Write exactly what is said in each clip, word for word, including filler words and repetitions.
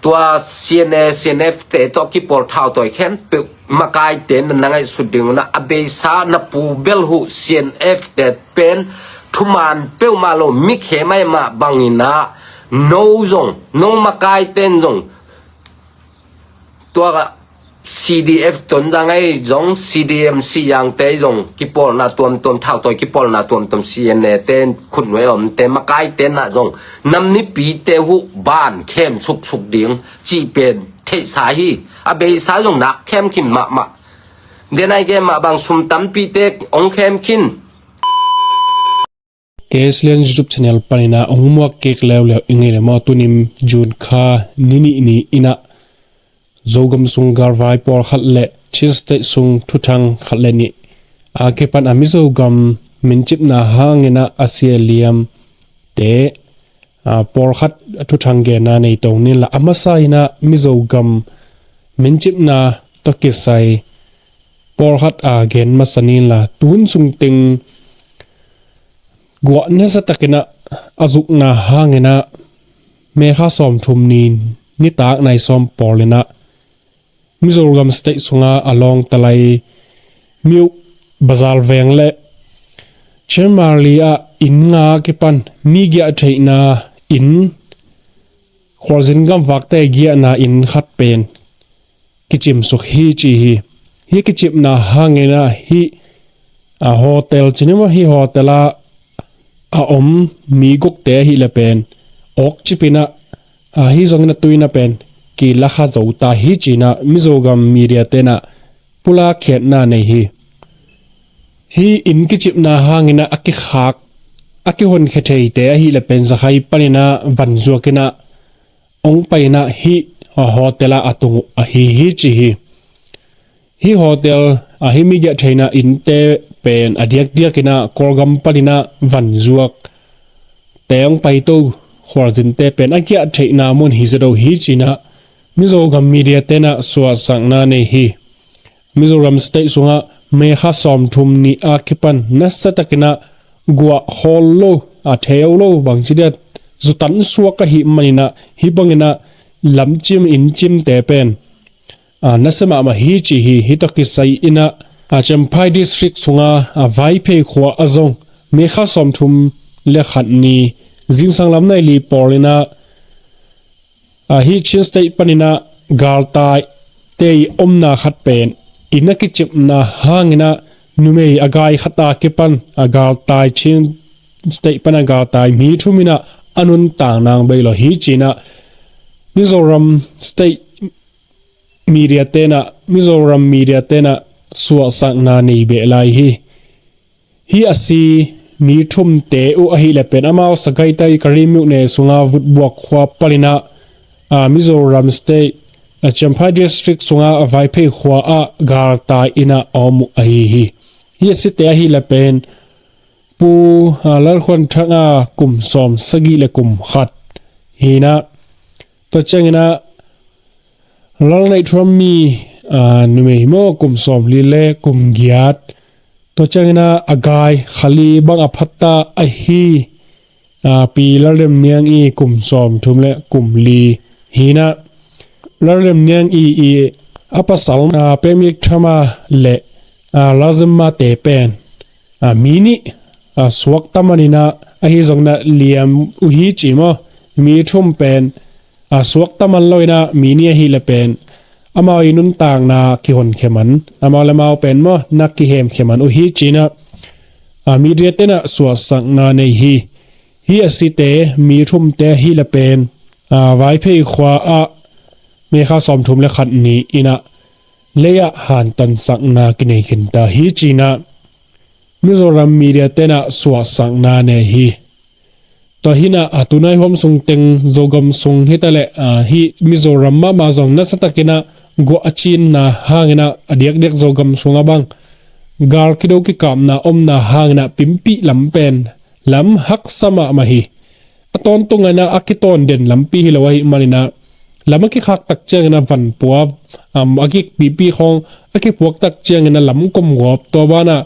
Tua C N A, C N F te tawh kipawl thautawi khempeuh makaite na na ngaihsut ding un ah, a beisa na pu bel uh C N F te pen thuman peuhmah lo, mi khe mahmah bangin ah, no zong, no makaite in zong, tua C D F Tonzang ahi zong, C D M Siyangte ahi zong, kipawlna tuamtuam, thautawi kipawlna tuamtuam, C N A te khutnuai a omte makaite na zong, nam mipite uh ban khem suksuk ding cih pen theihsa hi. A beisa zong nak khem khin mahmah. Denai gen mah bang sum tampite hong khem khin. K S Lian YouTube channel panin ah hong muak kik leuleu i ngei le maw, tunim June kha ni nih ni in ah Zogam sung galvai pawlkhat le Chin State sung thuthang khat le nih a kipan a Mizo gam mincipna hangin ah a sia liamte, a, pawlkhat thuthang genna nei tong ning la, a masa in ah Mizo gam mincipna tawh kisai pawlkhat a gen masa ning la, tun sung teng guah nasa takin ah a zukna hangin ah May kha sawmthum ni nitak nai sawm pawl in ah Mizoram State sunga a Lawngtlai, Myo Bazar veng le Chiang Mai ah inn nga kipan mi giah theihna inn, khualzin gamvakte giahna inn khat pen kicimsuk hi ci hi. Hi kicimna hangin ah hih, a, hotel ci ni maw, hih hotel ah a om mi gukte ahih le pen awkcip in ah, a, hih zongin a tui in ah pen kilakha zo ta hi ci in ah Mizo gam media te in ah pulak khiatna nei hi. Hih inn kicimna hangin ah a kikhak, a kihonkhia theite ahih le pen Zakhai panin ah van zuak in ah hong pai in ah hih, a, hotel ah a tung uh ahi hi ci hi. Hih hotel, a, hih mi giah theihna innte pen a diakdiak in ah Kawlgam panin ah van zuakte hong paito khualzinte pen a giah theihna mun hi zaw hi ci in ah Mizo gam media te in ah suahsakna nei hi. Mizoram State sungah May kha sawmthum ni a kipan nasa takin ah guah khawl lo, a, theu lo bangci dia zutan suak ahih manin ah hih bangin ah lamcim inncimte pen, a, nasia mahmah hi ci hi. Hih tawh kisai in ah, a, Champhai District sunga, a, Vaiphei khua ah zong May kha sawmthum le khat ni zingsang lam nai li pawl in ah, a, hih Chin State panin ah galtaite i omna khat pen inn a kicimna hangin ah numei a gai khat a kipan, a, galtai, Chin State pan a galtai mi thum in ah a nuntak nang bei lo hi ci in ah Mizoram State media te in ah, Mizoram media te in ah suahsakna nei beh lai hi. Hih a si mi thumte uh ahih le pen amau Sagaing tai Karimuk ne sunga Vutbuak khua panin ah, a, Mizoram State, a, Champhai District sunga a Vaiphei khua ah galtai in ah a om uh ahi hi. Hih a site ahih le pen Pu, a, Lalkhuan Thang a kum sawm sagih le kum khat hi in ah, tua ciangin ah Lalneih Thuam mi, a, numei maw kum sawmli le kum giat. Tua ciangin ah a gai Khali bang a phatta ahi, a, Pi Lalrem Niang i kum sawmthum le kum li hi in ah Lalrem Niang i, i a pasal, a, Pemik Thama le, a, Lazim Mate pen, a, mi nih, a, suakta man in ah ahi zongin ah liam uh hi ci maw, mi thum pen, a, suakta man lo in ah mi nih ahih le pen amau i nuntakna kihonkhia man, amau le amau pen maw na kihemkhia man uh hi ci in ah, a, media te in ah suahsakna nei hi. Hih a site mi thumte ahih le pen, a, Vaiphei khua ah May kha sawmthum le khat ni in ah lei ah hantansakna kinei khin ta hi ci in ah Mizoram media te in ah suahsakna nei hi. Tua hi in ah, a, tunai huam sung teng Zogam sung hi ta leh, a, hih Mizoram mahmah zong nasa takin ah guah a cinna hangin ah a diakdiak Zogam sungah bang gal kido kikapna omna hangin ah Pimpih lam pen lam haksa mahmah hi. A tawntung in ah a kitawn den lampi hi lo ahih manin ah lam a kikhak tak ciangin ah vanpua, am, a kikpihpih khawng a kipuak tak ciangin ah lam komgawp, tua banah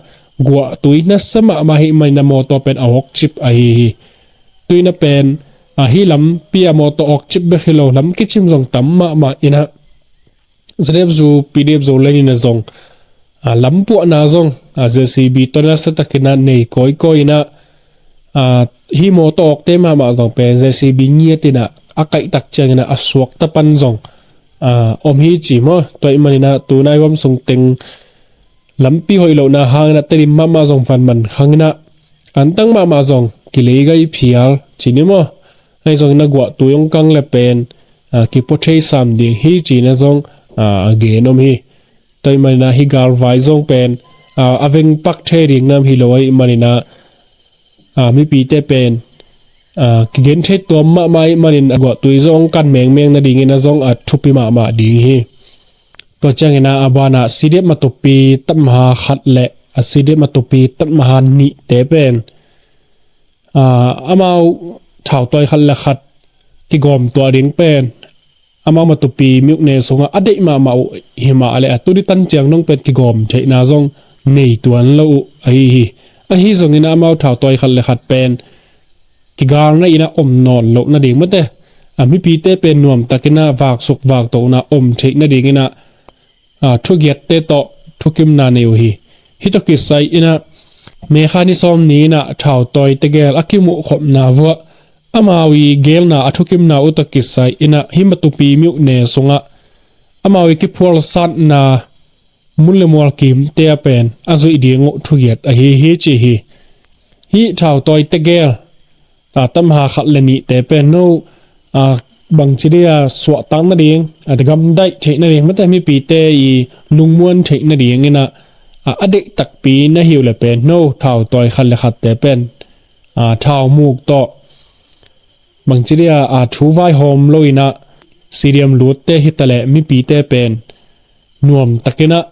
guahtui nasa mahmah ahih manin ah mawtaw pen a awkcip ahi hi. Tuina pen, Ahi lampi a mawtaw awk cip bek hi lo, lam kicim zong tam mahmah inah, ZFU, PDF Zoland inah zong, a, lampuahna zong, a, JCB tawh nasa takinah nei kawikawi inah, a, hih mawtaw awkte mahmah zong pen JCB ngiat inah a kaihtak cianginah a suakta pan zong, a, om hi ci maw. Tua ahih maninah tunai huam sung teng lampi hoih lohna hanginah Tedim mahmah zong van man khanginah antang mahmah zong kileigai phial ci ni maw. Ahi zongin a guahtui hong kang le pen, a, kipua thei sam ding hi cinah zong, a, a gen om hi. Tua ahih maninah hih galvai zong pen, a, a veng pak thei ding nam hi lo ahih maninah, a, mipite pen, a, kigen thei tuam mahmah ahih manin a guahtui zong kan mengmeng nadingin a zong a thupi mahmah ding hi. Tua cianginah a banah CDF Matupi tatmaha khat le a CDF Matupi tatmaha nihte pen, a, amau thautawi khat le khat kigawm tuah ding pen amau Matupi myone sungah a deih mahmah uh hi mah le a tuni tan ciang nong pen kigawm theihna zong nei tuan lo uh ahi hi. Ahi zongin amau thautawi khat le khat pen kigalna inah om nawn loh nading mate, a, mipite pen nuamtakinah vaksuk vaktohna om theih nadinginah, a, thugiatte tawh thukimna nei uh hi. Hih tawh kisai inah May kha ni sawm ni inah thautawi tegel a kimuhkhopna vuah amau i gelna a thukimna uh tawh kisai inah hih Matupi myone sungah amau i kiphualsatna mun le mual kimte a pen a zuih ding uh thugiat ahi hi ci hi. Hih thautawi tegel, a, tatmaha khat le nihte pen no, a, bangci dia suahtak nading, a, gamdaih theih nading mate, mipite i lungmuan theih nadinginah, a, a deih takpi na hi uh le pen no thautawi khat le khatte pen, a, thaumuk tawh bangci dia, a, thu vaihawm loinah stadium lutte hitaleh mipite pen nuamtakinah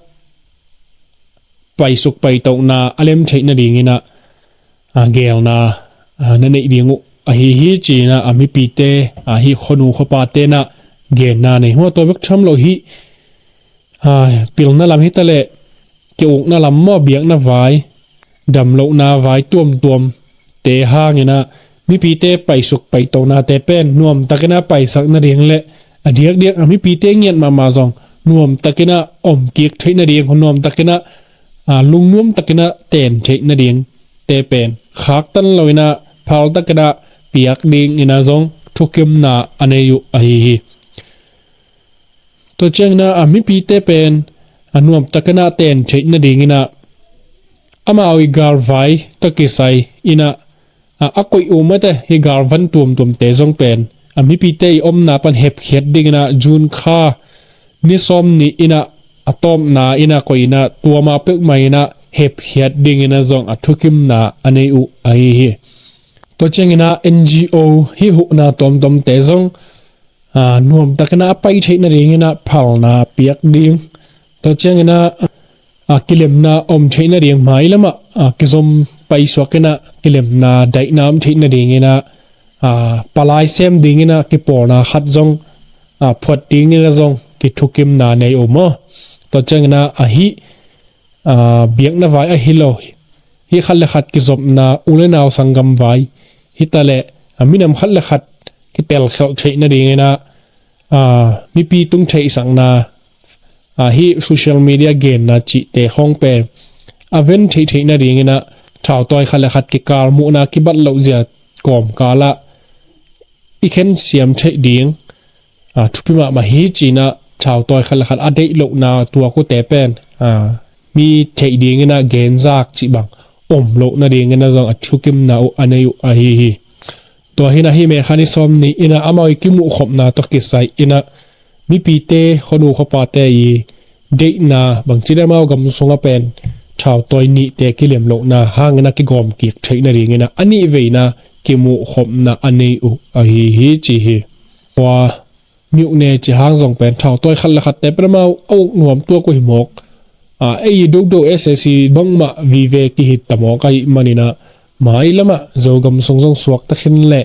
paisuk paitohna a lem theih nadinginah, a, gelna, a, na neih ding uh ahi hi cinah, a, mipite, a, hih khuanu khuapate inah genna nei uh a, tua bek tham lo hih, a, pilna lam hitaleh kiukna lam maw, biakna vai, damlohna vai tuamtuamte hanginah mipite paisuk paitohnate pen nuamtakinah paisak nading le a diakdiak a mipite ngiat mahmah zong nuamtakinah omkik theih nading, nuamtakinah, a, lungnuamtakinah ten theih nadingte pen khaktan loinah phaltakinah piak dinginah zong thukimna a nei uh ahi hi. Tua cianginah, a, mipite pen, a, nuamtakinah ten theih nadinginah amau i galvai tawh kisai inah, a, a koih uh mate, hih galvan tuamtuamte zong pen, a, mipite i omna pan hepkhiat dinginah June kha ni sawm ni inah a tawpna inah koih inah tua ma peuhmah inah hepkhiat dinginah zong a thukimna a nei uh ahi hi. Tua cianginah NGO hih huhna tuamtuamte zong, a, nuamtakinah a pai theih nadinginah phalna piak ding. Tua cianginah, a, kilemna om theih nading, mailamah, a, kizom paisuakinah kilemna daihna om theih nadinginah, a, palai sem dinginah kipawlna khat zong, a, phuat dinginah zong kithukimna nei uh maw. Tua cianginah ahi, a, biakna vai ahi lo, hih khat le khat kizopna, u le nau sanggam vai hitaleh, a, minam khat le khat kitelkhelh theih nadinginah, a, mipi tung theihsakna, a, hih social media genna cihte khawng pen a ven theihtheih nadinginah thautawi khat le khat kikal muhna kibat loh zia kawmkalah i khensiam theih ding, a, thupi mahmah hi cinah thautawi khat le khat a deih lohna tuak uhte pen, a, mi theih dinginah genzak cih bang om loh nadinginah zong a thukimna uh a nei uh ahi hi. Tua hinah hih May kha ni sawm ni inah amau i kimuhkhopna tawh kisai inah mipite, khuanu khuapate i deihna bangci le amau gam sungah pen thautawi nihte kilem lohna hanginah kigawmkik theih nadinginah a nih veina kimuhkhopna a nei uh ahi hi ci hi. Tua myone ci hang zong pen thautawi khat le khatte pen amau a uk nuam tuak uh hi mawk. A, ei i dodo SAC bangmah vive kihit ta mawk ahih maninah mailamah Zogam sung zong suakta khin le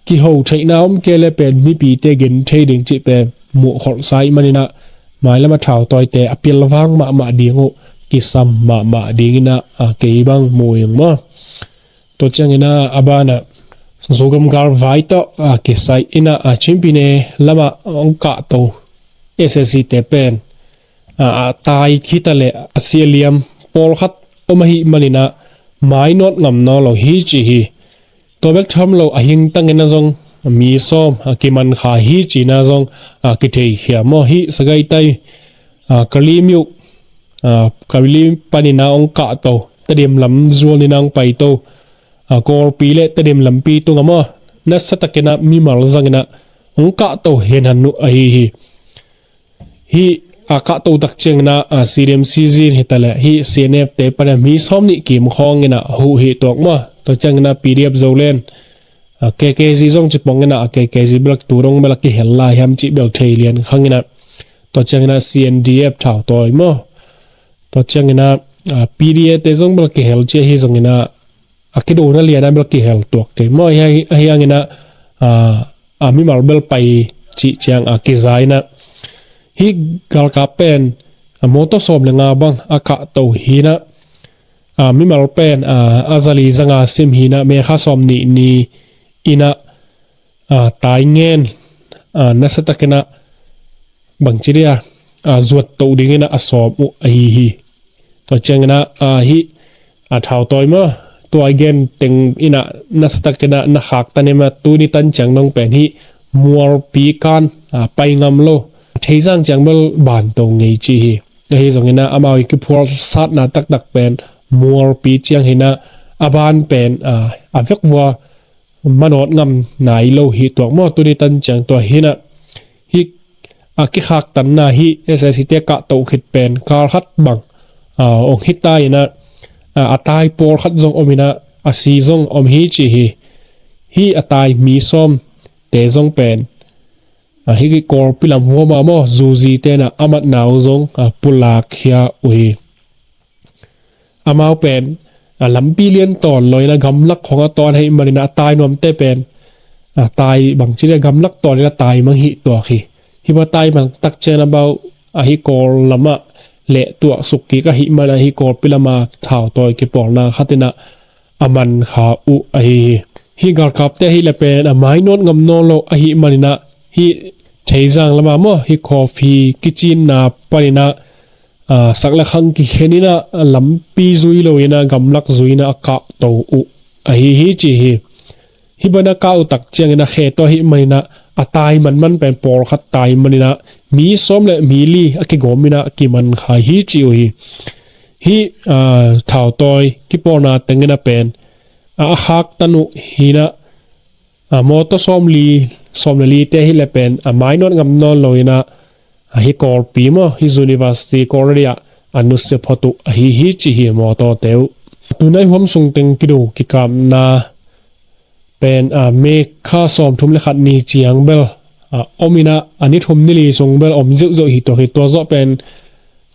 kiho theihna om kei le pen mipite gen thei ding cih pen muhkholhsa ahih maninah mailamah thautawite a pilvang mahmah ding uh kisam mahmah dinginah, a, kei bang mu ing maw. Tua cianginah a banah Zogam galvai tawh a kisai in ah a Chinpi ne lamah hong kahto S A C te pen a tai khita le a si a liam pawlkhat om ahih manin ah mainawt ngam nawn lo hi ci hi. Tua bek tham lo a hingtangin ah zong mi sawm a kiman kha hi cihna zong a kithei khia maw hi. Sagaitai a Kali myo a Kali panin ah hong kahto Tedim lam zuanin ah hong paito a Kawlpi le Tedim lampi tungah maw nasatakin ah mimal zangin ah hong kahto henhan uh ahi hi. Hih a kahto tak ciangin ah a C D M C Z hi ta le hih C N F te panin ah mi sawm nih kim khawngin ah huh hi tuak maw. Tua ciangin ah P D F Zoland a K K Z zong ci pongin ah a K K Z bel tu dong bel a kihel lai hiam cih bel thei lian khangin ah tua ciangin ah C N D F thautawi maw. Tua ciangin ah a P D A te zong bel a kihel ci ahi zongin ah a kidona lian ah bel kihel tuak kei maw. Ahi hangin ah a mimal bel pai cih ciang a kiza in ah hih galkap pen a mawtaw sawm le nga bang a kahto hi in ah a mimal pen a zali zanga sim hi in ah May kha sawm nih ni in ah a tai ngen a nasatakin ah bangci dia a zuat toh dingin ah a sawm uh ahi hi. Tua ciangin ah a hih a thautawi maw tua i gen teng in ah nasatakin ah na khaktan in ah tuni tan ciang dong pen hih mualpi kan a pai ngam lo a theizang ciang bel ban to ngei ci hi. Ahi zongin ah amau i kiphual satna taktak pen mualpi ciang hi in ah a ban pen a vekvua manawt ngam nai lo hi tuak maw. Tuni tan ciang tua hi in ah hih a kikhaktanna hih S A C te kahto khit pen kal khat bang a ong hi ta in ah a tai pawlkhat zong om in ah a si zong om hi ci hi. Hih a tai mi sawm te zong pen a hih Kawlpi lam huam ah maw zuzi ten ah a matna uh zong a pulak khia uh hi. Amau pen a lampi lian tawn lo in ah gamlak khawng a tawn ahih manin ah a tai nuamte pen a tai bangci dia gamlak tawn in ah tai mang hi tuak hi. Hih bang tai mang tak ciang a bau a hih Kawl lamah leh tuah suk kik ahih manin ah hih Kawlpi lamah thautawi kipawlna khat in ah a man kha uh ahi hi. Hih galkapte ahih leh pen a mainawt ngam nawn lo ahih manin ah hih theizang lamah maw hih coffee kicinna panin ah a sak le khang kikhen in ah a lampi zui lo in ah gamlak zui in ah a kahto uh ahi hi ci hi. Hih bang a kah uh tak ciangin ah khe tawh ahih manin ah a tai manman pen pawlkhat tai manin ah mi sawm le mi li a kigawm in ah a kiman kha hi ci uh hi. Hih a thautawi kipawlna tengin ah pen a a khaktan uh hi in ah a mawtaw sawm li sawm le li te ahih leh pen a mainawt ngam nawn lo in ah a hih Kawlpi maw hih University College ah a nusia phot uh ahi hi ci hi mawtawte uh. Tuna i huam sung teng kido kikapna pen a May kha sawm thum le khat ni ciang bel a om in ah a ni thum ni li sung bel om ziauziau hi tuak hi. Tua zawh pen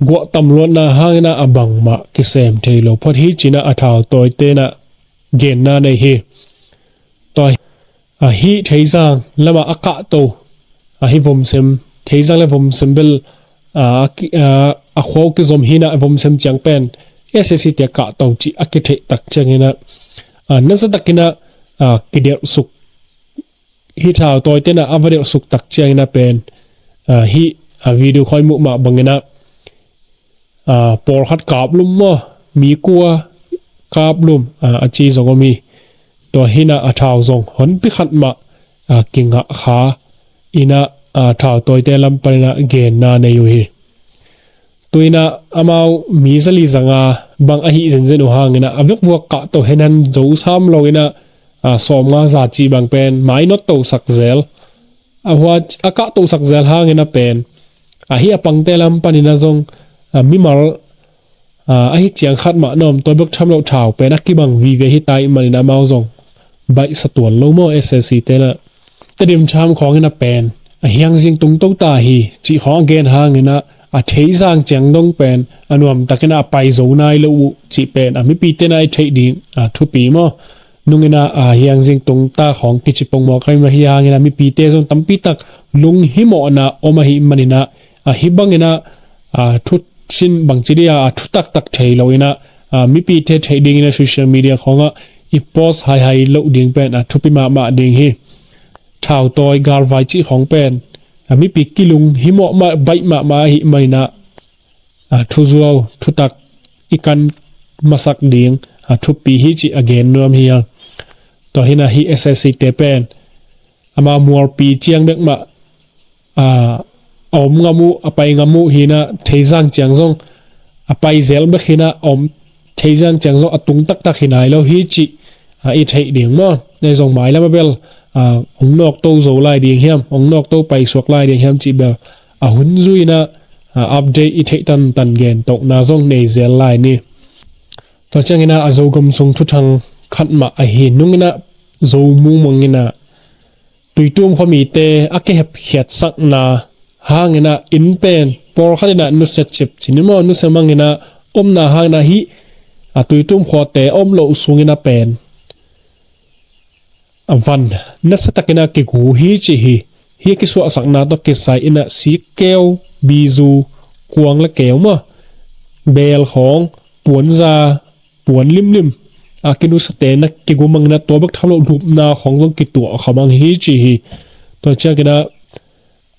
guah tam luatna hangin ah a bangmah kisem thei lo phot hi ci in ah a thautawite in ah genna nei hi. Tua a hih theizang lamah a kahto a hih vomsem theizang le vomsem bel a a khua uh kizom hi in ah vomsem ciang pen S A C te a kahto cih a kitheih tak ciangin ah a nasatakin ah a kidelhsuk hih thautawite in ah a va delhsuk tak ciangin ah pen a hih a video khawi muh mah bangin ah a pawlkhat kaplum maw mi kua kaplum a ci zong om hi. Tua hi in ah a thau zong honpi khat mah a kingah kha in ah a thautawite lam panin ah genna nei uh hi. Tu in ah amau mi zali zanga bang ahi zenzen uh hangin ah a vekvua kahto henhan zo sam lo in ah a sawm nga za cih bang pen mainawt to sak zel a hua a kahto sak zel hangin ah pen a hih a pangte lam panin ah zong a mimal a ahi ciang khat mah na om tua bek tham lo thau pen a kibang vive hi ta ahih manin ah amau zong baihsa tuan lo maw S A C te in ah Tedim tham khawngin ah pen a hiangzing tung to ta hi cih khawng a gen hangin ah a theizang ciang dong pen a nuamtakin ah a pai zo nai lo uh cih pen a mipite in ah i theih ding a thupi maw. Nungin ah a hiangzing tung ta khawng kici pongmawk ahi mah hi hangin ah mipite zong tampi tak lunghimawhna om ahih manin ah a hih bangin ah a thu sin bangci dia a thutaktak thei lo in ah a mipite theih dingin ah social media khawngah i post haihai loh ding pen a thupi mahmah ding hi. Thautawi galvai cih khawng pen a mipi kilung himawh mah baih mahmah ahih maninah a thuzuau thutak i kan masak ding a thupi hi cih a gen nuam hi a. Tua hinah hih S S C te pen ama mualpi ciang bek mah a om ngam uh, a pai ngam uh hinah theizang ciang zong a pai zel bek hinah a om theizang ciang zong a tung taktak hi nai lo hi cih a i theih ding maw. Ei zong mailam a bel a ong nawkto zo lai ding hiam, ong nawkto paisuak lai ding hiam cih bel a hun zui inah a update i theih tantan gen tohna zong nei zel lai ni. Tua cianginah a Zogam sung thuthang khat mah ahi nunginah Zo mumang inah Tuitum khuamite a kihepkhiatsakna hanginah inn pen pawlkhat inah nusia cip cini maw, nusia manginah omna hanginah hih a Tuitum khuate om loh sungin a pen a van nasiatakinah kigu hi cih hi. Hih kisuahsakna tawh kisai inah sikkeu, bizu, kuang le keu maw, beel khawng, puanza, puan limlim a kinusiate na kigu manginah tua bek tham loh lupna khawng zong kituah kha mang hi cih hi. Tua cianginah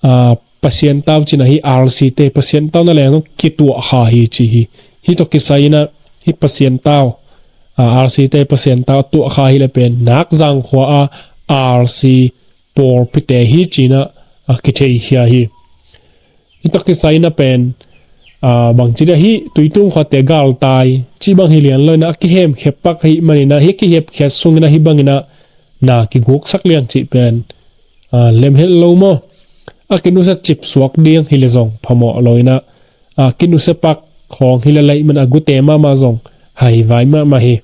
a, Pasian tau cinah hih R C te Pasian tau na leng zong kituah kha hi cih hi. Hih tawh kisai inah hih Pasian tau a, R C te Pasian tau a tuah kha hi le pen Nakzang khua a R C pawlpite hi cinah a kitheikhia hi. Hih tawh kisai inah pen a, bangci dia hih Tuitum khuate galtai cih bang hi lian lo inah a kihemkhia pak ahih maninah hih kihepkhiat sunginah hih banginah na kiguksak liang cih pen a, lemhet lo maw. A kinusia cipsuak ding hi le zong phamawh lo inah a, kinusia pak khawng hi le laih man a gute mahmah zong haivai mahmah hi.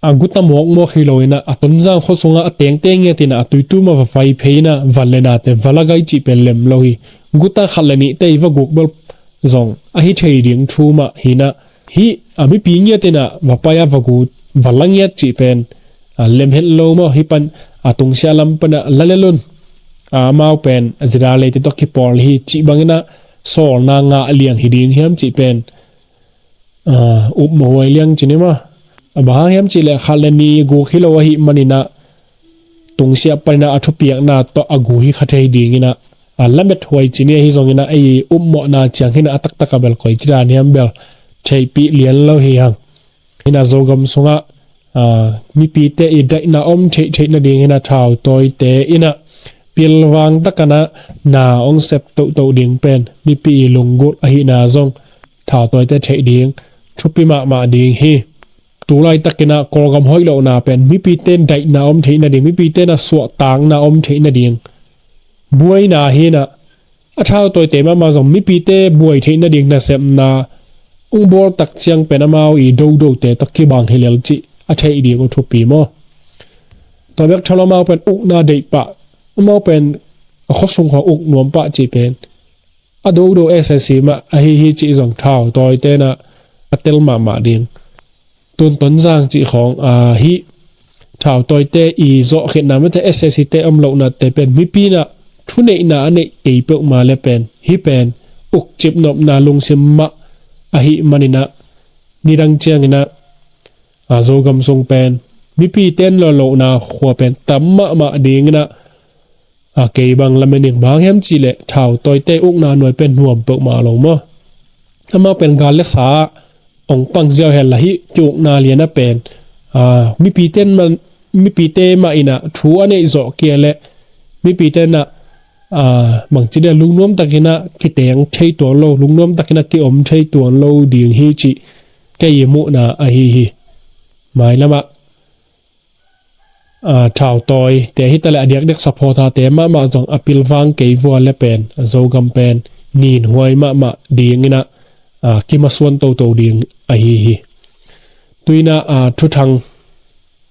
A guta mawkmawk hi lo inah a Tonzang khua sungah a tengte ngiat inah a Tuitum a va pai phei inah van le nate va la gai cih pen lem lo hi. Guta khat le nihte i va guk bel zong ahi thei ding thu mah hinah hih a mipi ngiat inah va pai a va gu va la ngiat cih pen a, lemhet lo maw. Hih pan a tungsiah lam panah la lel un. A, amau pen a zida leite tawh kipawl hi cih banginah sawlna ngah liang hi ding hiam cih pen a, upmawh huai liang cini maw. A, bang hang hiam cih leh khat le ni guk hi lo ahih maninah tungsiah paninah a thupiakna tawh a gu hi kha thei dinginah a, lamet huai cini ahi zonginah ei upmawhna ciang hinah a taktak a bel koici dan hiam bel theihpih lian lo hi hang. Hinah Zogam sungah a, mipite i daihna om theihtheih nading hinah thautawite inah pilvang takanah na ong sep tohtoh ding pen mipi i lunggulh ahihna zong thautawite theih ding thupi mahmah ding hi. Tulaitakinah Kawlgam hoih lohna pen mipite daihna om theih nading, mipite na suahtakna om theih nading buaina hinah a thautawite mahmah zong mipite buai theih nading nasepna ung bawl tak ciang pen amau i dodote tawh kibang hi lel cih a theih ding uh thupi maw. Tua bek thamlo amau pen ukna deih pah, amau pen a khuasung khawng uk nuam pah cih pen a dodo S S C mah ahi hi cih zong thautawite na a tel mahmah ding. Tun Tonzang cih khawng a, hih thautawite i zawhkhiatna mate S S C te om lohnate pen mipi na thuneihna a neih kei peuhmah le pen hih pen ukcip nopna lungsim mah ahih maninah nidang cianginah a, Zogam sung pen mipi ten lo lohna khua pen tam mahmah dinginah a, kei bang lamen ing bang hiam cihleh thautawite ukna nuai pen nuam peuhmah lo maw. Amau pen gal le sa ong pang ziau hen la hih ki-ukna liana pen a, mipite mah inah thu a neih zawh kia le mipite na a, bangci dia lungnuam takinah kiteng thei tuan lo, lungnuam takinah ki-om thei tuan lo ding hi cih kei i muhna ahi hi. Mailamah a, thautawite hitaleh a diakdiak supporter-te mahmah zong a pilvang kei vua le pen a, Zogam pen ninhuai mahmah dinginah a, kimasuan toto ding ahi hi. Tuinah a, thuthang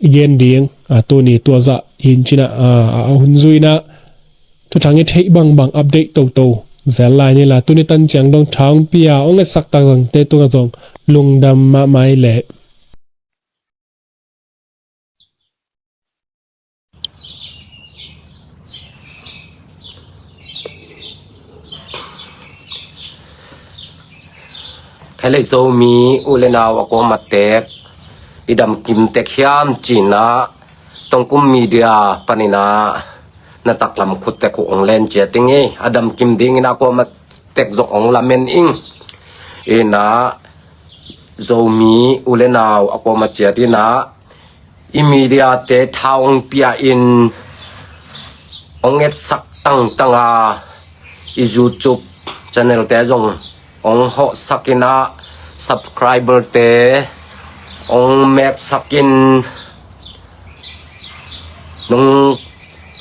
i gen ding a, tuni tuazah hincinah a, a hun zuinah thuthang i theih bangbang update toto zel lai nila. Tuni tan ciang dong thangpi a ong etsak tak zangte tungah zong lungdam mahmah i leh. Khailei Zomi u le nau a kuamate i damkim tek hiam cinah Tongkum Media paninah na taklam khut tek uh ong len cia ting i a damkim dingin a kuamah tek zong ong lamen ing. Inah Zomi u le nau a kuamah ciat inah i mediate thau ong pia in ong etsak tangtanga i YouTube channel te zong ong hawhsak inah subscriber te ong meksak in nong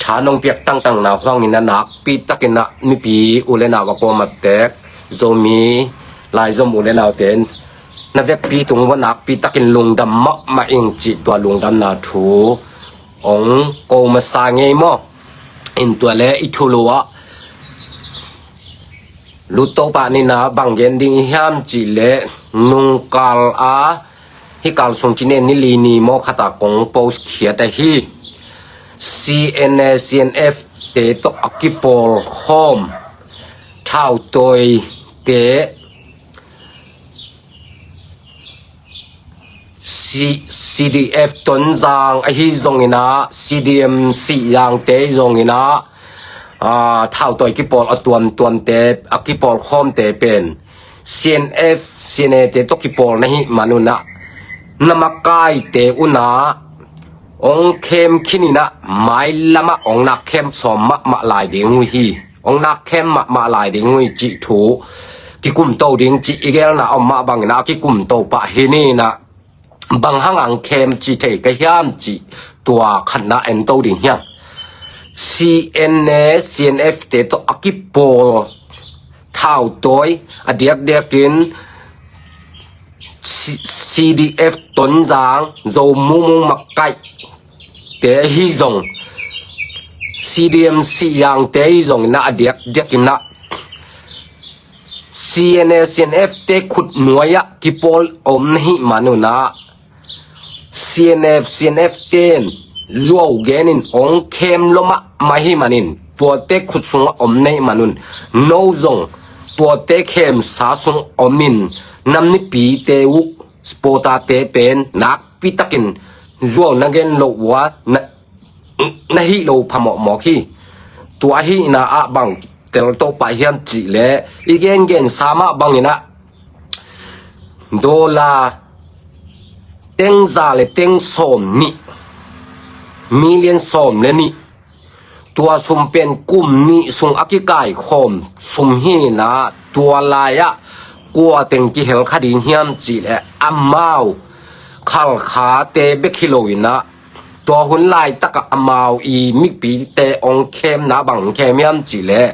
tha nong piak tangtang na huangin a nakpi takinah mipi u le nau a kuamah tek Zomi laizom u le naute na vekpi tung va nakpi takin lungdam mahmah ing cih tua lungdamna thu ong ko masa ngei maw? In tua le i thulu ah lutto pah nina bang gen ding i hiam cih le nungkal a hih kal sung cine ni li ni maw khata kong post khiat ahi. C N A, C N F te tawh a kipawl khawm thautawi te C-, C D F Tonzang ahi zonginah C D M Sihyangte ahi zonginah aa, thautawi kipawl a tuamtuamte a kipawl khawmte pen C N F, C N A te tawh kipawl na hih manunah na makaite unah ong khem khininah mailamah ong nak khem sawm mahmah lai ding uh hi. Ong nak khem mahmah lai ding uh hi cih thu kikumto ding cih i gelna om mah banginah a kikumto pah hi ninah bang hang ang khem ci thei ka hiam cih tua khatna ento ding hiam? C N A, C N F te tawh a kipawl thautawi a diakdiakin C-, C D F Tonzang Zo Mumung Makaih te ahi zong C D M Sihyangte ahi zonginah a diakdiakinah C N A, C N F te khut nuai-ah kipawl om na hih manunah C N F, C N F ten zuau genin ong khem lo mahmah hih manin tuate khut sungah om na hih manun no zong tuate khemsa sung omin nam nipite uh supporter-te pen nakpi takin zuau na gen lo uh a na na hih lo phamawhmawh hi. Tua ahihna ah bang telto pah hiam cih leh i gengensa mah banginah dollar tengza le teng sawm nih, million sawm le nih, tua sum pen kum nih sung a kikaikhawm sum hinah tua lai-ah kua teng kihel kha ding hiam cih leh amau Khalkhate bek hi loinah tua hun laitakah amau i mipite ong khemna bang ong khem hiam cih leh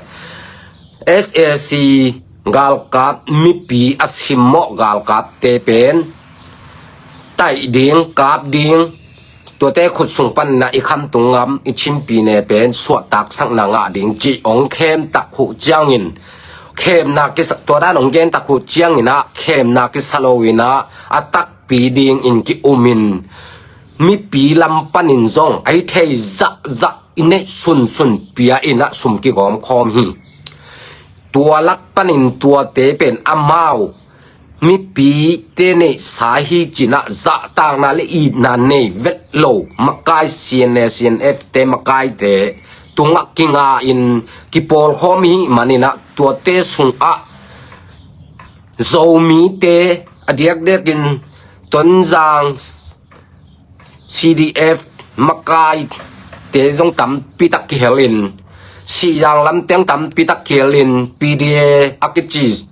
S A C galkap mipi a simmawh galkapte pen taih ding, kap ding, tuate khut sung paninah i khamtung ngam i Chin pyine pen suahtaksakna ngah ding cih ong khem tak huh ciangin khemna kisa, tua dan ong gen tak huh cianginah khemna kisa loinah a takpi dingin ki-umin mipi lam panin zong a hi thei zahzah i neih sunsun pia inah sum kigawm khawm hi. Tua lak panin tuate pen amau mipite neihsa hi cinah zahtakna le itna nei vet lo makai C N A, C N F te makaite tungah kinga-in kipawlkhawm hih maninah tuate sungah Zomite a diakdiakin Tonzang C D F makaite zong tampitak kihelin, Sihzang lamteng tampitak kihelin, P D A a kici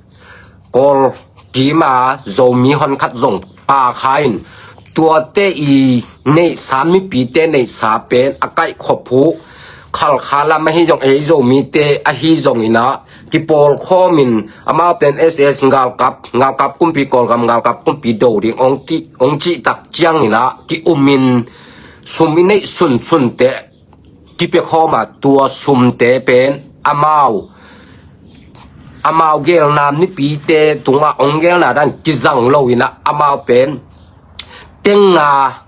Kawl kima Zomi honkhat zong pakha in, tuate i neihsa mipite neihsa pen a kaihkhop uh Khalkha lam ahi zong ei Zomite ahi zonginah kipawlkhawmin amau pen S A C galkap, galkap kumpi Kawlgam galkap kumpi do ding ong ki, ong cihtak cianginah ki-umin sum i neih sunsunte kipia khawma tua sumte pen amau, amau gelna mipite tungah ong gelna dan kizang loinah amau pen tenga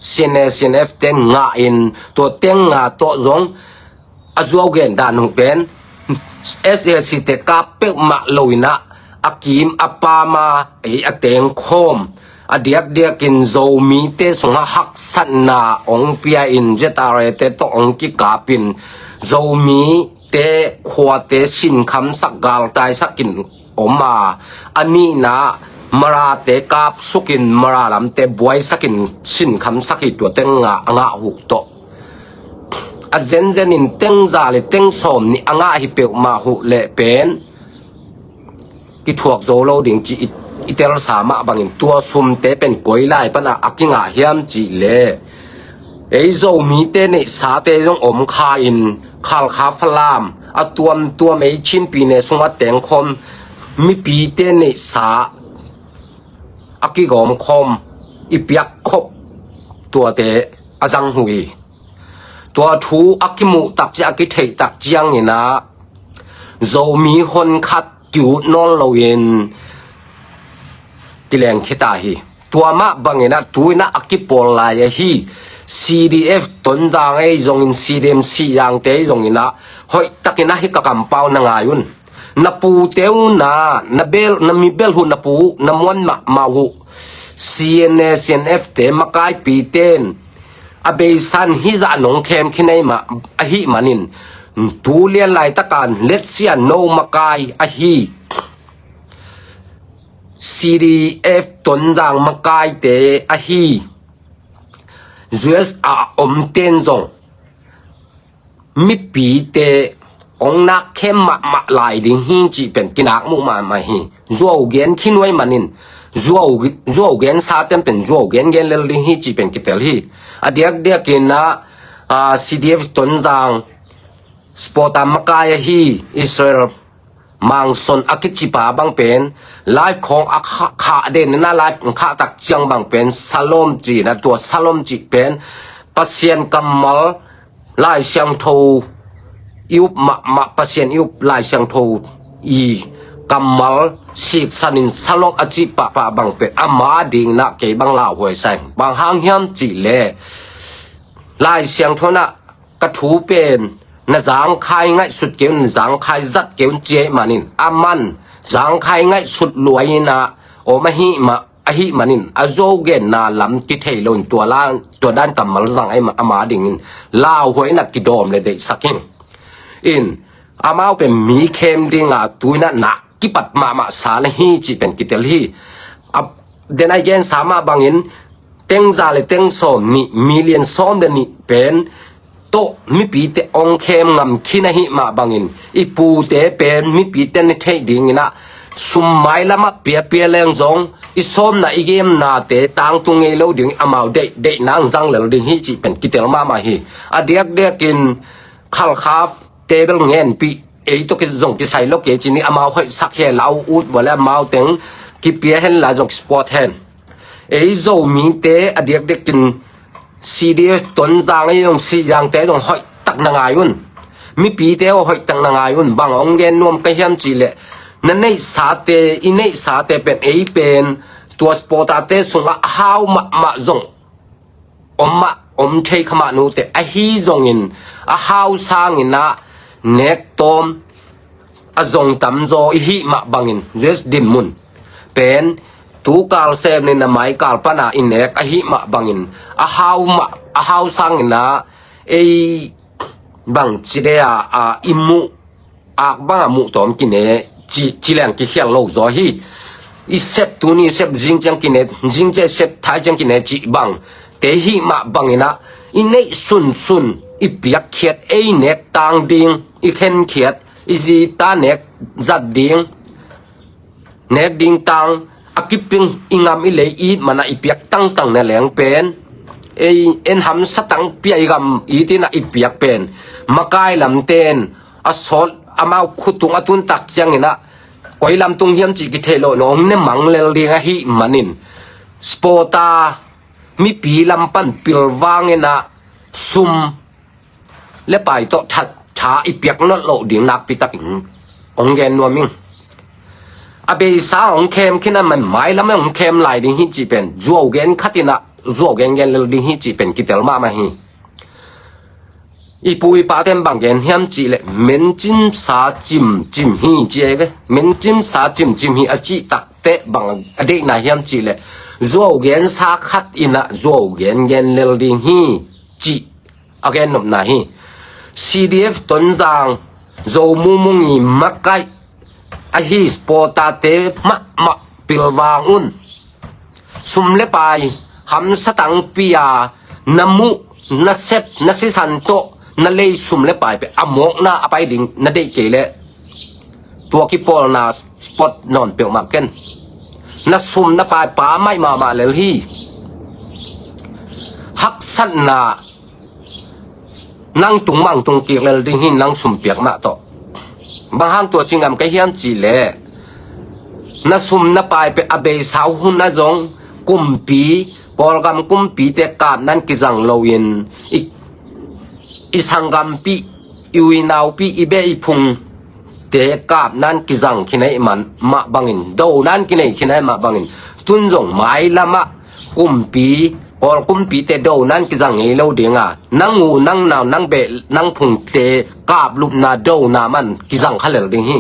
C N A, C N F te ngahin tua tenga tawh zong a zuau gen dan uh pen S A C te kap peuhmah loinah a kim a pama ei a tengkhawm a diakdiakin Zomite sungah haksatna hong pia in Z R A te tawh hong kikapin Zomite khuate sinkhamsak galtaisakin om a, a nihna Marate kapsukin Mara lamte buaisakin sinkhamsak hi. Tua teng a ngah uh tawh a zenzenin teng za le teng sawm nih a ngah hi peuhmah uh leh pen kithuak zo lo ding ci i, i telsa mah bangin tua sumte pen koi lai pana a kingah hiam cih leh ei Zomite neihsate zong om kha in Khalkha, Falam a tuamtuam ei Chinpi ne sungah tengkhawm mipite neihsa a kigawmkhawm i piakkhop tuate a zang uh hi. Tua thu a kimuh takciang a kitheih takciangin ah Zomi honkhat ki-ut nawn loin kileng khita hi. Tua mah bangin ah tu-in ah a kipawl lai ahi C D F Tonzang ei zongin C D M Sihzangte ei zongin ah hoihtakin ah hih ka kampau na ngai un. Na pute uh na, na bel, na mi bel uh, na pu uh na muan mahmah uh. C N A, C N F te makaipite in a beisa in hih zah nong khem khin ei mah ahih manin tu lian laitakin let's say a no makai ahi C D F Tonzang makaite ahi U S A omten zong mipite hong nak khem mahmah lai ding hi cih pen kinak muh mahmah hi. Zuau gen khin uh ahih manin zuau, zuau gen saten pen zuau gen gen lel ding hi cih pen kitel hi. A diakdiakin ah, ah, C D F Tonzang supporter makai ahi Israel Mangson a kicipa bang pen live khawng a khah, khah den in ah live khah takciang bang pen Shalom ci in ah, tua Shalom cih pen Pasian kammal, Lai Siangtho i up mahmah, Pasian i up Lai Siangtho i kammal siksanin Shalom a cih pahpah bang pen ama dingin ah kei bang lauhuai sa ing. Bang hang hiam cih leh Lai Siangtho in ah ka thu pen na zangkhai ngaihsut kei un, na zangkhai zat kei un ci ahih manin aman zangkhai ngaihsut luai in ah om ahih mah, ahih manin a zo genna lam kithei lo in tua la, tua dan kammal zang ahih mah ama dingin lauhuai in ah kidawm le deihsak ing. In amau pen mi khem ding a tu-in ah nak kipat mahmah sa na hi cih pen kitel hi. A, den a i gensa mah bangin teng za le teng sawm nih, million sawm le nih pen tawh mipite hong khem ngam khin ahih mah bangin i pute pen mipite na theih dingin ah sum mailam ah piapia leng zong i sawmna i gemnate tangtung ngei lo ding, amau deih, deihna hong zang lel ding hi cih pen kitel mahmah hi. A diakdiakin Khalkha te bel ngenpih, ei tawh ki, zong kisai lo kei ci ni, amau hoihsak hen la, a ut vua le amau teng kipia hen la zong kisupport hen. Ei Zomite a diakdiakin C D F Tonzang ei zong Sihzangte zong hoihtak na ngai un. Mipite aw hoihtak na ngai un. Bang hong gen nuam ka hiam cih leh na neihsate, i neihsate pen ei pen tua supporterte sungah a hau mahmah zong om mah, om thei kha mah nute ahi zongin a hau sangin ah nek tawm a zong tamzaw i hih mah bangin U S dinmun pen tu kal sem nin a mai kal pana i nek ahih mah bangin a hau mah, a hau sangin ah ei bang ci de a, a i muh ak banga muh tawm kine ci, ci leng kikhial lo zaw hi. I sep tuni sep zing ciang kine, zing ciang sep thai ciang kine ci bang te hih mah bangin ah i neih sunsun i piakkhiat, ei nek tang ding, i khenkhiat, i zita nek zat ding, nek ding tang a kiping i ngam i lei it mana i piak tangtang na leng pen ei en hamsa tang pia i gam it ina i piak pen makai lamten a sawt amau khutung a tun tak ciangin ah koi lam tung hiam cih kithei lo, nong ne mang lel ding ahih manin spota mipi lam pan pilvangin ah sum le pai tawh that tha i piak nolh loh ding nakpi takin hong gen nuam ing. A beisa hong khem khin a man mailam hong khem lai ding hi cih pen zuau gen khatin ah zuau gen gen lel ding hi cih pen kitel mahmah hi. I pu i paten bang gen hiam cih leh mencimsa cimcim hi ci ei ve. Mencimsa cimcim hi a cih tak Te bang a deihna hiam cih leh, zuau gensa khat in ah zuau gen gen lel ding hi, cih a gen nopna hi. C D F Tonzang, Zo Mung Mung i makaih ahi supporter te mahmah pilvang un. Sum le pai hamsa tangpi a na muh, na sep, na sisan tawh na lei sum le pai pen a mawkna a pai ding na deih kei leh, tua kipawlna spot nawn peuhmah ken. Na sum na pai pammaih mahmah lel hi. Haksatna nang tung mah tung kik lel ding hi, nang sum piak mah tawh. Bang hang tua ci ngam ka hiam cih leh, na sum na pai pen a beisa hun ah zong kumpi, Kawlgam kumpite kapna in kizang loin, i, i sanggampi, i uinaupi, i beh i phungte kapna in kizang khin ahih man mah bangin, dona in kinei khin ahih mah bangin, tun zong mailam ah kumpi, Kawl kumpite dona in kizang ngei lo ding a, nang u, nang nau, nang beh, nang phungte kaplupna dona mah in kizang kha lel ding hi.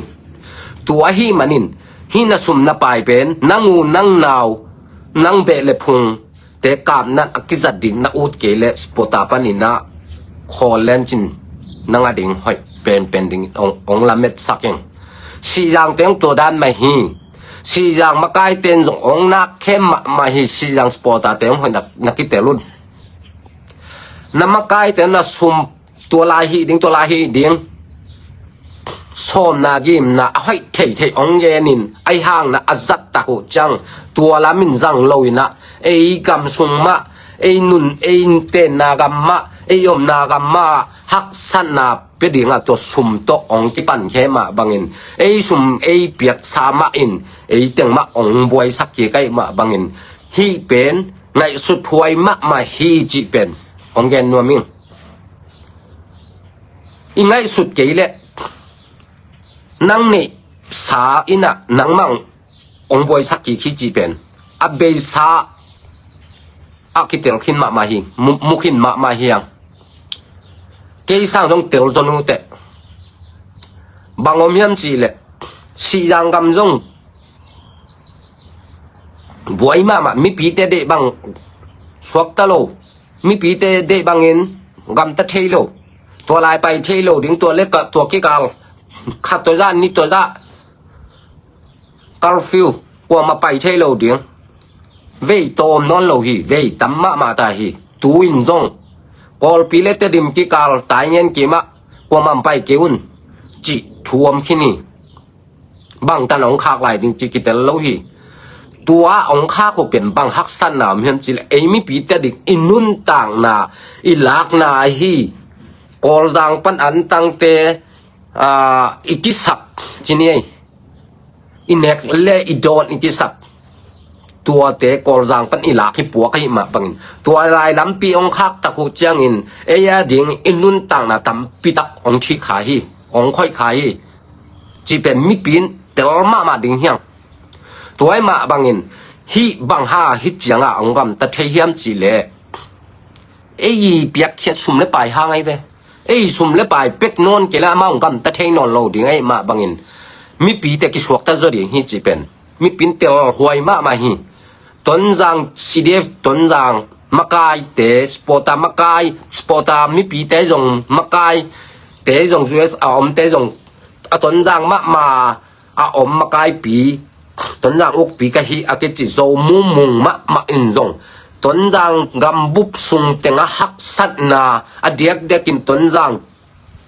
Tua ahih manin, hih na sum na pai pen nang u, nang nau, nang beh le phungte kapna in a kizat ding na ut kei leh, supporter panin ah khawl lencin nang a ding hoih penpen ding hong, hong lametsak ing. Sihzangte hong tua dan mah hi. Sihzang makaite in zong hong nak khem mahmah hi. Sihzang supporterte hong hoih na, na kitel un. Na makaite na sum tua lai hih ding, tua lai hih ding, sawmna gimna a hoih theithei hong genin, ahi hangin a zat tak uh ciang tua lam in zang loin ah, ei gam sung mah, ei nun, ei tenna gam mah, ei omna gam mah haksatna pia ding a tua sum tawh hong kipan khe mah bangin, ei sum ei piaksa mah in ei teng mah hong buaisak kik ahih mah bangin, hih pen ngaihsut huai mahmah hi cih pen hong gen nuam ing. I ngaihsut kei leh, nang neihsa in ah nangmah hong buaisak kik hi cih pen a beisa ah kitel khin mahmah hi, mu, mu khin mahmah hi hang. Kei sang zong tel zon uh teh. Bang om hiam cih leh, Sihzang gam zong buai mahmah, mipite deih bang suakta lo, mipite deih bangin gamta thei lo, tua lai pai thei lo ding, tua le ka, tua kikal khat tua zah, nih tua zah, curfew, kuamah pai thei lo ding. Vei tawm nawn lo hi, vei tam mahmah ta hi. Tu-in zong Kawlpi le Tedim kikal taingen kimah kuamah pai kei un cih thu om khin hi. Bangtan hong khak lai ding cih kitel lo hi. Tua hong khak uh pen bang haksatna om hiam cih leh, ei mipite ding i nuntakna, i lakna ahi, Kawlzang pan antangte, aa, i kisap, ci ni ei. I nek le i dawn i kisap, tuate Kawlzang pan i lak i puak ahih mah bangin, tua lai lampi hong khak tak uh ciangin ei a ding i nuntakna tampi tak hong thih kha hi, hong khoih kha hi, cih pen mipi in tel mahmah ding hi hang. Tua ahih mah bangin, hih bang hang hih ciangah hong gamta thei hiam cih leh, ei i piakkhiat sum le pai hang ahi ve. Ei sum le pai pek nawn kei leh amau hong gamta thei nawn lo ding ahih mah bangin, mipite kisuakta zaw ding hi cih pen mipi in tel huai mahmah hi. Tonzang C D F, Tonzang makaite, supporter makai, supporter mipite zong makaite zong, U S a omte zong, a Tonzang mahmah a om makaipi, Tonzang ukpi ka hi a kici Zo Mung Mung mahmah in zong, Tonzang gambup sung teng a haksatna, a diakdiakin Tonzang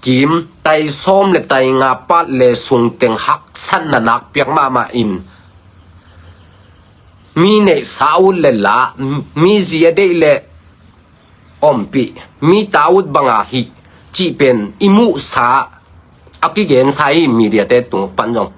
kim tai sawm le tai nga pat le sung teng haksatna nakpiak mahmah in, mi neihsa ut le la, mi zi a deih le ompih, mi ta ut banga hih cih pen i muhsa a kigensa hi, mediate tung pan zong.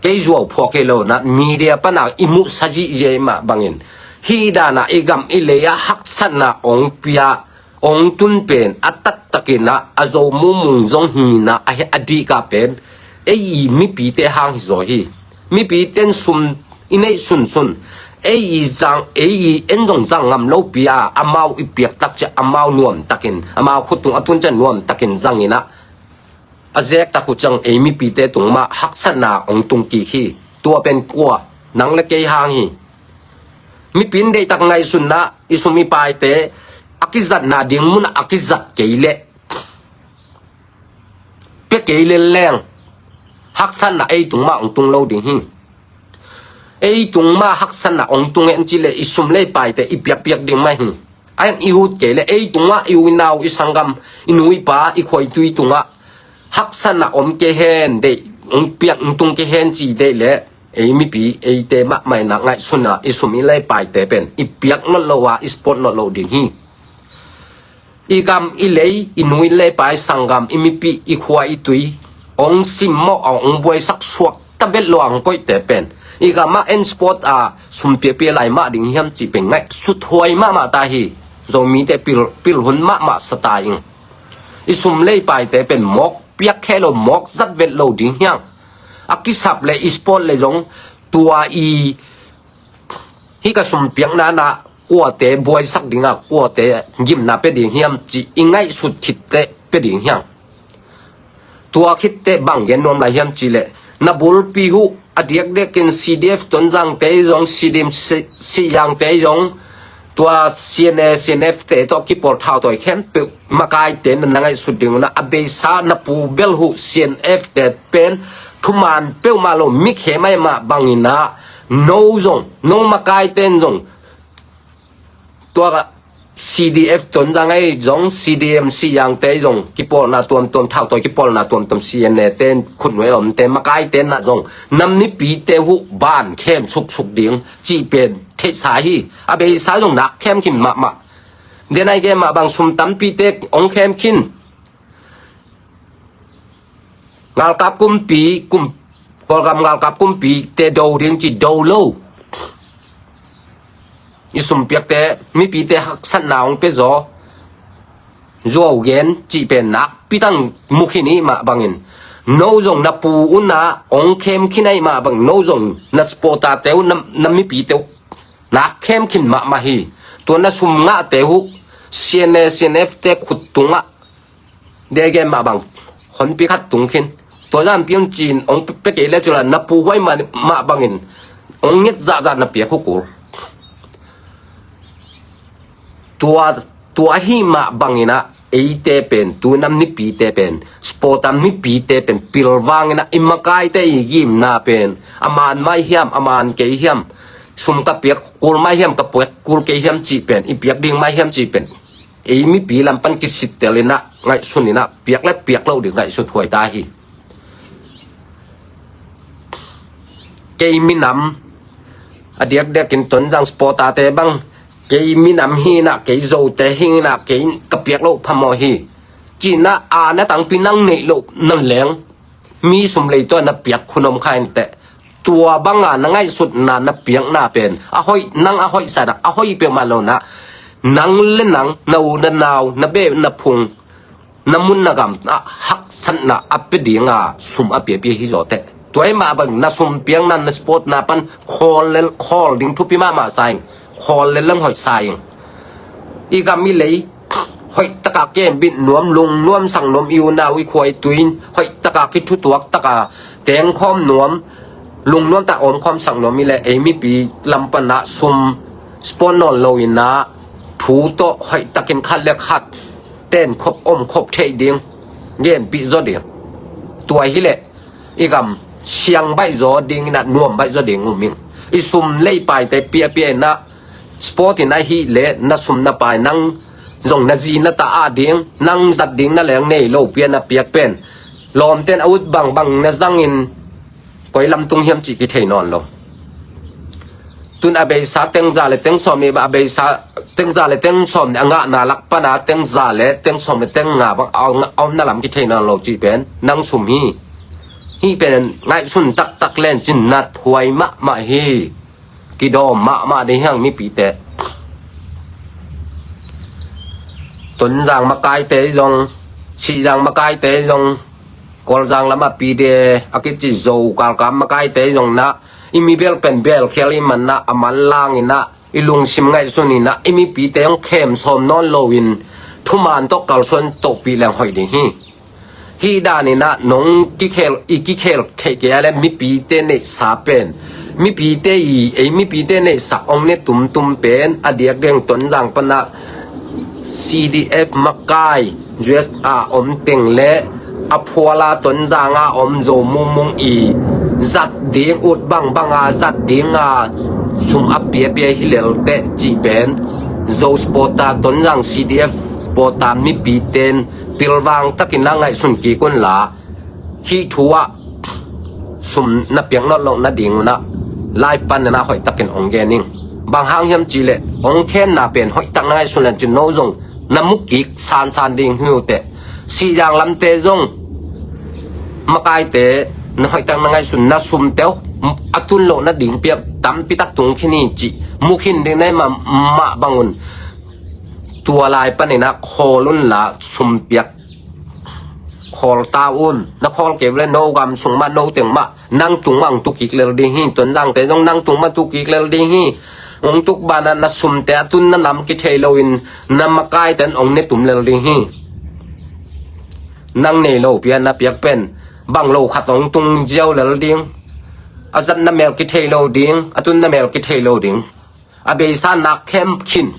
Kei zuau phuak hi lo in ah, media pana i muhsa zihziah ahih mah bangin, hih dana i gam i lei a haksatna hong pia, hong tun pen a taktakin ah a Zo Mung Mung zong hi in ah, a, a dihka pen ei i mipite hang hi zaw hi. Mipite in sum i neih sunsun, ei i zang, ei i en zong zang ngam lopi a, amau i piak tak ciang amau nuamtakin, amau khut tung a tun ciang nuamtakin zang in ah, a zek tak uh ciang ei mipite tung mah haksatna hong tung kik hi. Tua pen kua? Nang le kei hang hi. Mipi in deihtak ngaihsunna, i sum i paite a kizatna ding munah a kizat kei leh pia kei lel leng haksatna ei tung mah hong tung lo ding hi. Ei tung mah haksatna hong tung hen cih leh i sum le i paite i piakpiak ding mah hi. A hang i ut kei leh ei tungah i u i nau i sanggam i nu i pa i khua i tui tungah haksatna om kei hen deih, hong piak hong tung kei hen ci deih leh ei mipi eite mahmah in ah ngaihsun ah i sum i le i paite pen i piak nawn lo a i support nawn lo ding hi. I gam i lei, i nu i le i pa i sanggam, i mipi i khua i tui hong simmawh a hong buaisak suakta vet lo a hong koihte pen i gamah en support a sum piapia lai mah ding hiam cih pen ngaihsuthuai mahmah ta hi. Zomite pil, pilhun mahmah sa ta ing. I sum le i paite pen mawk piak khe lo, mawk zat vet lo ding hiang. A kisap le i support le zong tua i hih ka sum piakna na kuate buaisak ding a kuate gimna pia ding hiam cih i ngaihsut khit teh pia ding hiang. Tua khit teh bang gen nuam lai hiam cih leh na bulpi uh a diakdiakin C D F Tonzangte zong, C D M C, Sihzangte zong, tua C N A, C N F te tawh kipawl thautawi khempeuh makaite na na ngaihsut ding uh na a beisa na pu bel uh C N F te pen thuman peuhmah lo, mikhe mah mah bangin ah no zong, no makaite in zong tua C D F Tonzang ei zong, C D M Sihzangte ei zong kipawlna tuamtuam, thautawi kipawlna tuamtuam, C N A te khutnuai omte makaite na zong na mipite uh ban khem suksuk ding cih pen theihsa hi. A beisa zong nak khem khin mahmah. Denai gen mah bang sum tampite hong khem khin. Ngalkap kumpi, kum, Kawlgam ngalkap kumpite do ding ci do lo. I sumpiakte mipite haksatna hong pia zaw, zuau gen cih pen nakpi tang mu khin ih mah bangin, no zong na pu uh na hong khem khin ahih mah bangin, no zong na supporterte uh, na, na mipite uh nak khem khin mahmah hi. Tua na sum ngahte uh C N A, C N F te khut tungah dege mah bang honpi khat tung khin. Tua zan piang cin hong pia kei le cula na pu huai mah, mah bangin hong nget zahzah na piak uh kul. Tua, tua ahih mah bangin ah eite pen, tu nam nipite pen, supporter mipite pen pilvangin ah i makaite i gimna pen a man mai hiam, a man kei hiam, sum ka piak kul mai hiam, ka piak kul kei hiam cih pen, i piak ding mai hiam cih pen ei mipi lam pan kisittel in ah, ngaihsun in ah, piak le piak loh ding ngaihsut huai ta hi. Kei minam a diakdiakin Tonzang supporterte bang, kei minam hi in ah, kei Zote hi in ah, kei ka piak loh phamawh hi ci in ah, a na tangpi nang neih loh na leng mi sum lei tawh na piak hun om kha inteh. Tua banga na ngaihsutna na piakna pen a hoih, nang a hoih sa in ah, a hoih peuhmah lo in ah, nang le nang, na u na nau, na beh na phung, na mun na gam ah haksatna a pia dinga sum a piapia hi zaw teh. Tua ahih mah bang na sum piakna, na supportna pan khawl le khawl ding thupi mahmah sa ing, khawl le leng hoih sa ing. I gam i lei hoih taka kembit nuam, lungnuam sak nuam, i unau i khua i tui in hoih taka kithutuak taka tengkhawm nuam, lungnuam tak omkhawm sak nuam i leh ei mipi lam pan ah sum support nawn lo in ah thu tawh hoih takin khat le khat tenkhop omkhop theih ding genpih zaw ding. Tua hi leh i gam siang baih zaw ding in ah, nuam baih zaw ding um ing. I sum le i paite piapia in ah, support in ahih leh na sum na pai, nang zong na zi na ta a ding, nang zat ding na leng nei lo pia na piak pen lawmten a ut bangbang na zangin koi lam tung hiam cih kithei nawn lo. Tun a beisa tengza le tengsawm i, a beisa tengza le tengsawm le a ngahna lak pana tengza le tengsawm le tengnga bang a om, a omna lam kithei nawn lo cih pen nang sum hi. Hih pen ngaihsun taktak len cin nat huai mahmah hi. Kidawm mahmah ding hiang mipite. Tonzang makaite zong, Sihzang makaite zong, Kawlzang lamah pide a kici Zo galkap makaite zong na i mi bel pen belkhial i man na a manlang in ah, i lungsim ngaihsun in ah, i mipite hong khem sawm nawn lo in thuman tawh kalsuan tohpih leng hoih ding hi. Hih daninah nong kikhel, i kikhel theih kei a le mipite neihsa pen, mipite i, ei mipite neihsa ong ne tumtum pen a diakdiak Tonzang panah C D F makai U S A om teng le a phuala Tonzanga om Zo mumung i zat ding ut bangbanga zat dinga sum a piapia hi lelte cih pen Zo supporter, Tonzang C D F supporter mipiten pilvang takin a ngaihsun kik unla, hih thu ah sum na piak nawn loh nading unah live panin a hoih takin ong gen ing. Bang hang hiam cihleh ong khemna pen hoih tak na ngaihsun le cin no zong na mu kik sansan ding hi uh teh. Sihzang lamte zong makaite na hoih tak na ngaihsun na sumte uh a tun loh nading piak tampi tak tung khin hi cih mu khin ding na hih mah bangun tua lai paninah khawl unla sum piak khawl ta un. Na khawl kei uh le no gam sung mah no teng mah nang tung mah ong tu kik lel ding hi. Tonzangte zong nang tung mah tu kik lel ding hi. Ong tuk banah na sumte a tun na nam kithei loin na makaite in ong ne tum lel ding hi. Nang nei lo pian na piak pen bang lo khat ong tung ziau lel ding. A zat na mel kithei lo ding, a tun na mel kithei lo ding. A beisa nak khem khin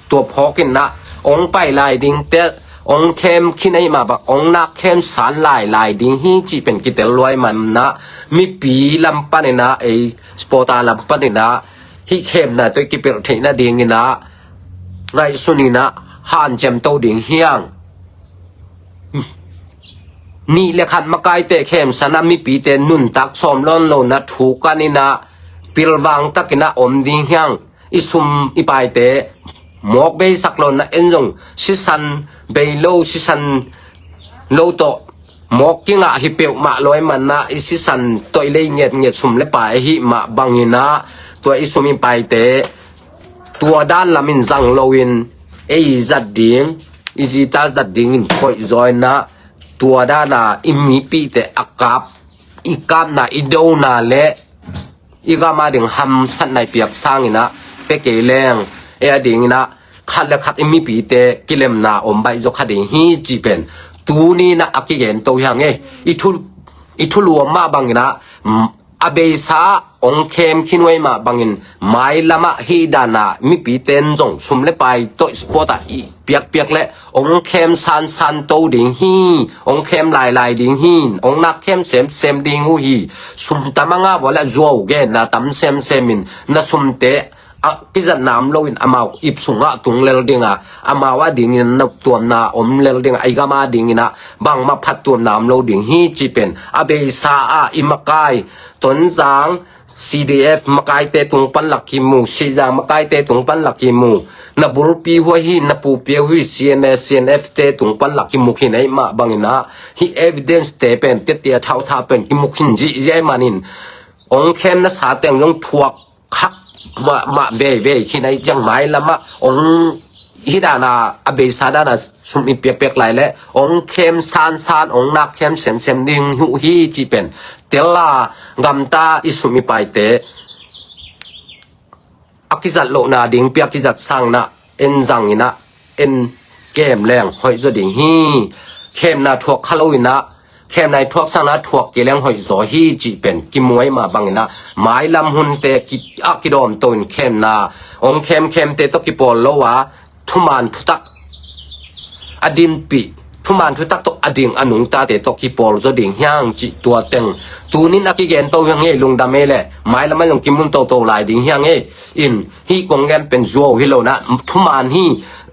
tua phawkinah ong pai lai dingte ong khem khin ahih mah bang ong nak khem san lai lai ding hi cih pen kitel luai manah mipi lam paninah ei supporter lam paninah hih khemna tawh kipelh theih nadinginah ngaihsuninah hanciam to ding hiang. Nih le khat makaite khemsanah mipite nuntak sawm lawn lona thu kaninah pilvang takinah om ding hiang. I sum i paite mawk beisak lona en zong sisan bei lo sisan lo tawh mawk kingah hi peuhmah lawi manah i sisan tawh i lei ngetnget sum le pai ahih mah banginah tua i sum i paite tua dan lamin zang loin ei zat ding i zita zat dingin koih zawinah tua dana i mipite a kap i kapna i dona le i gam a ding hamsatna i piak sanginah pe kei leng ei a dinginah khat le khat i mipite kilemna om baih zaw kha ding hi cih pen tuninah a kigen to hiang ei. I thu i thulu om mah banginah a beisa ong khem khin uh ei mah bangin mailamah hih dana mipiten zong sum le pai tawh sport ah i piakpiak le ong khem sansan to ding hi. Ong khem lailai ding hi. Ong nak khem semsem ding uh hi. Sum tamanga vua le zuau genna tam semsemin na sumte a kizatna om loin amau ip sungah tung lel dinga amau a dingin na tuamna om lel dinga i gam a dinginah bangmah phattuamna om lo ding hi cih pen a beisa ah i makai Tonzang C D F makaite tung panlak kimu, Sihzang makaite tung panlak kimu, na bulpi huai hi na pupia huai C N A C N F te tung panlak kimu khin ei mah banginah hih evidence te pen tetia thauthau pen kimu khin zihziah ei manin ong khem nasa teng zong thuak khak mah veivei khin ahi ciang mailamah ong hih dana a beisa dana sum i piakpiak lai le ong khem sansan ong nak khem semsem ding uh hi cih pen tela gamta i sum i paite a kizat lohna ding piak kizat sangna en zanginah en kem leng hoih zaw ding hi. Khemna thuak kha loinah khemna i thuak sangna thuak kei leng hoih zaw hi cih pen kimuai mah banginah mailam hunte a kidawm toin khemna ong khemkhemte tawh kipawl lo a thuman thutak a dinpih thuman thutak tawh a ding a nungtate tawh kipawl zaw ding hiang cih tua teng tunin a kigen to hiang ei. Lungdam ei le mailam a zong kimun toto lai ding hiang ei. In hih kong gen pen zuau hi lonah thuman hi.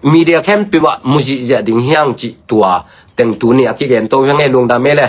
Media khempeuh ah muzihziah ding hiang cih tua teng tuni a kigen to hiang ei. Lungdam ei le.